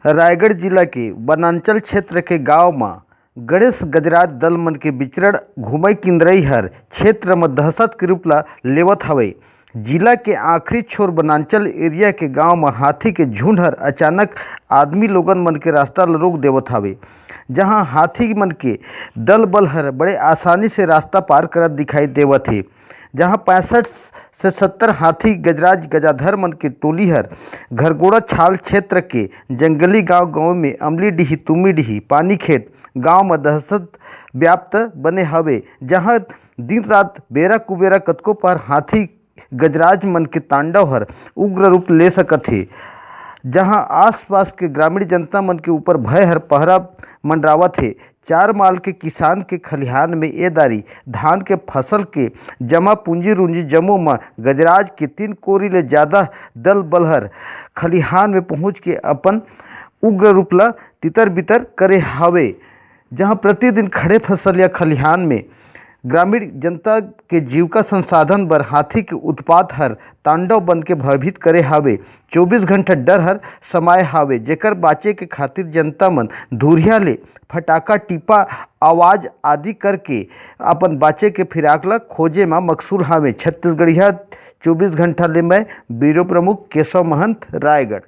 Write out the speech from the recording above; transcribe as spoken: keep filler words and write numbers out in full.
रायगढ़ जिला के वनांचल क्षेत्र के गांव म गणेश गजराज दल मन के विचरण घुमई किंदरई हर क्षेत्र म दहशत के रूप ला लेवत हवय। जिला के आखिरी छोर वनांचल एरिया के गांव म हाथी के झुंड हर अचानक आदमी लोगन मन के रास्ता ल रोक देवत हवे, जहां हाथी मन के दल बल हर बड़े आसानी से रास्ता पार करत दिखाई देवत हे, जहां पैंसठ से सत्तर हाथी गजराज गजाधर मन के टोली हर घरगोड़ा छाल क्षेत्र के जंगली गांव गांव में अमली डीही, तुमी डीही, पानी खेत गांव म दहशत व्याप्त बने हवे, जहां दिन रात बेरा कुबेरा कतको पर हाथी गजराज मन के तांडव हर उग्र रूप ले सकत हे, जहां आसपास के ग्रामीण जनता मन के ऊपर भय हर पहरा मंडरावत हे। चार माल के किसान के खलिहान में ए दारी धान के फसल के जमा पूंजी रूंजी जमो म गजराज के तीन कोरी ले ज्यादा दल बल हर खलिहान में पहुंच के अपन उग्र रूप ला तितर बितर करे हावे, जहां प्रतिदिन खड़े फसल या खलिहान में ग्रामीण जनता के जीविका संसाधन बर हाथी के उत्पात हर तांडव बन के भयभीत करे हावे। चौबीस घंटा डर हर समाये हावे, जेकर बाचे के खातिर जनता मन धुरिया ले फटाका, टीपा, आवाज आदि करके अपन बाचे के फिराक ला खोजे म मकसूल हावे। छत्तीसगढ़िया चौबीस घंटा ले मैं ब्यूरो प्रमुख केशव महंत, रायगढ़।